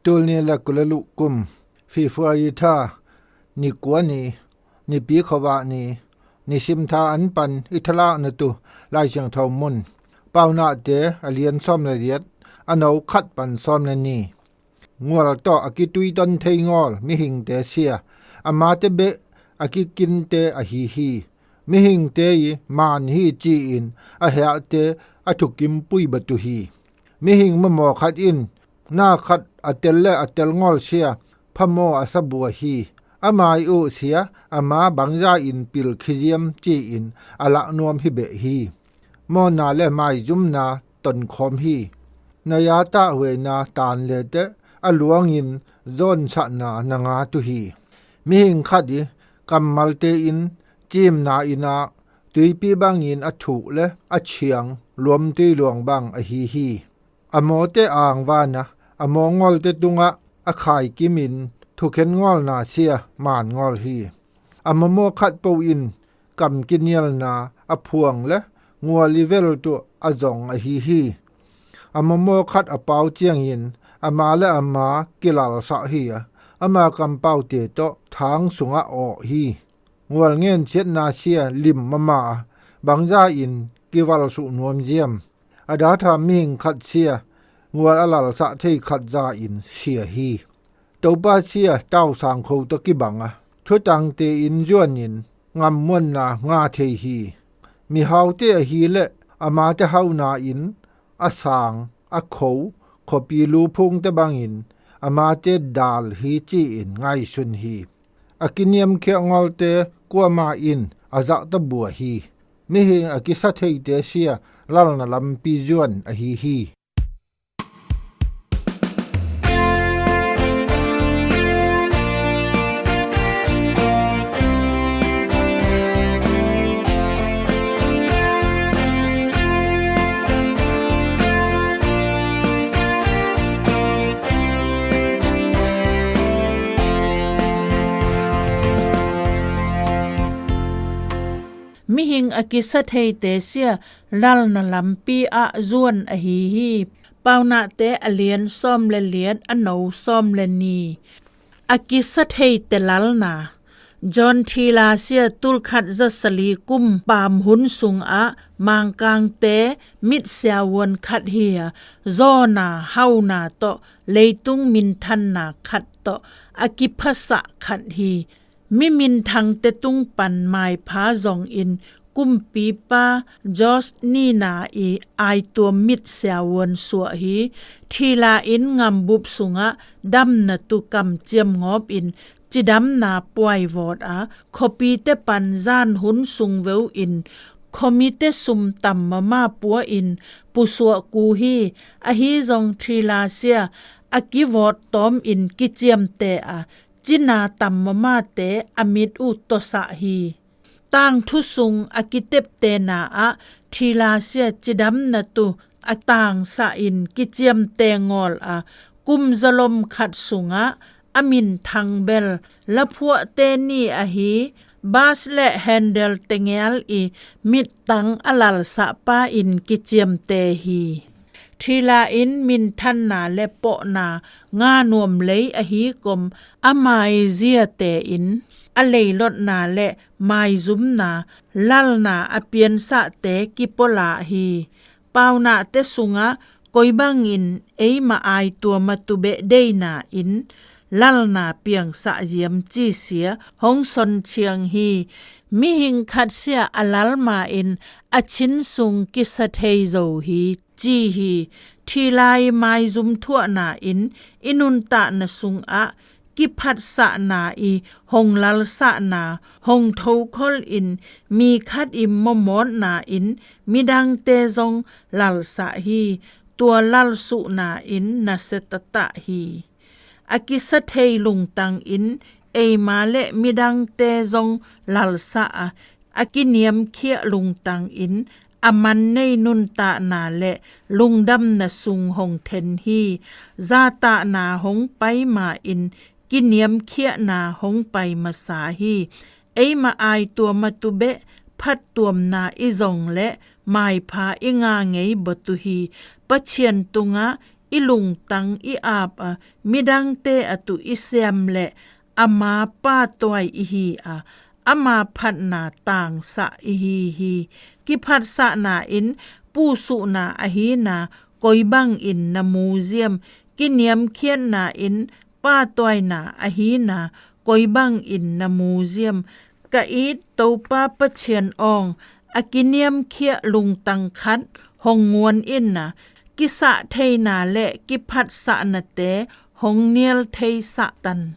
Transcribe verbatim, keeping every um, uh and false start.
Tul ni le kul le luh kum, February tha, ni kua ni, nipi khuavah ni, nisim tha an pan i thalakna tu Lai Siangtho mun, Paunahte a lian sawm le liat, a no khat pan sawm le ni. Ngual tawh a kituiton thei ngawl mihingte sia, amate beh a kikinte ahi hi. Mihingte i man hi ci-in a heahte a thukimpui batu hi. Mihing mamaw khat in na khat a tel le a tel ngawl sia phamaw a sabua hi. Ama i uh sia ama bangza in pil khiziam ci-in a lah nuam hi beh hi. Mawhna le maizumna tonkhawm hi. Na yatah huaina tan leteh a luangin zawnsahna na nga tu hi. Mihing khat i kammalte in cimna inn ah tuipi bangin a thuk le a chiang luamtui luang bang ahi hi. A mawte angvana a mawngawlte tungah a khaikimin thukhen ngawlna sia man ngawl hi. A mamaw khat po in kam kinialna a phuang le ngual i vel tu a zong ahi hi. A mamaw khat a pau ciangin ama le ama kilalsah hi a, ama kampaute tawh thang sungah awh hi. Ngual ngenciatna sia lim mama a, bangza in kivalsuh nuam ziam. A datha mihing khat sia, ngual a lalsah thei khat za in sia hi. Topa sia tausang kho tawh kibang a, thutangte in zuanin ngammuanna nga thei hi. Mihaute ahileh amate hauna in a sang a kho, khuapi luphungte bangin amate dal hi ci-in ngaihsun hi. A kiniamkhiah ngawlte kuamah in a zahta bua hi. Mihing a kisa theite sia lalna lampi zuan ahi hi. Mihing a kisa theite sia lalna lampi ah zuan ahi hi. Paunahte a lian sawm le liat, a no sawm le ni. A kisa theite lalna. John Thila sia tulkhat zasali kum paam hun sungah Mangkangte mit siavuan khat hi a, zawna hauna tawh leitung minthanna khat tawh a kiphatsah khat hi. Mi minthangte tung pan maipha zongin kumpipa George nihna i aituam mit siavuan suah hi. Thila in ngambup sungah damna tu kamciam ngawpin cidamna puaivawt a, khuapite pan zan hun sung veu in khuamite sum tam mama pua in pusuah ku hi. Ahi zong Thila sia a kivawt tawmin kiciamte a, cina tam mamate a mit uh tawsah hi. Tangthu sung a kiteptena ah Thila sia cidamna tu a tangsahin kiciamte ngawl a, kum zalom khat sungah a minthang bel laphuahte ni ahi Bas le Handel tengel i mittang a lalsahpa in kiciamte hi. Thila in minthanna le pawhna nga nuam lei ahi kom a maiziate in a leilotna le maizumna lalna a piansahte kipawlah hi. Paunahte sungah koi bangin eima aitua matubeh deina in lalna piangsah ziam cisia hong son ciang hi. Mihing khat sia a lalma in a chin sung kisa thei zo hi ci hi. Thilai maizum thuahna in i nuntakna sungah kiphatsahna i hong lalsahna hong thokhol in mi khat i mawmawtna in midangte zong lalsah hi. Tua lalsuhna in nasia taktak hi. A kisa thei lungtang in eima le midangte zong lalsah a, a kiniamkhiah lungtang in a man nei nuntakna le lungdamna sung hong then hi. Zatahna hong pai ma in kiniamkhiahna hong pai masa hi. Eima aitua matubeh phattuamna i zong le maipha i nga ngei batu hi. Pathian tungah i lungtang i ap a, midangte a tuh i sem le ama pahtawi ihi a, ama phatna tangsah ihi hi. Kiphatsahna in pusuhna ahina koi bangin na mu ziam? Kiniamkhiatna in pahtawina ahina koi bangin na mu ziam? Ka it Topa Pathian aw, a kiniamkhiat lungtang khat hong nguan inna, kisahtheina le kiphatsahnate hong nial theisah tan.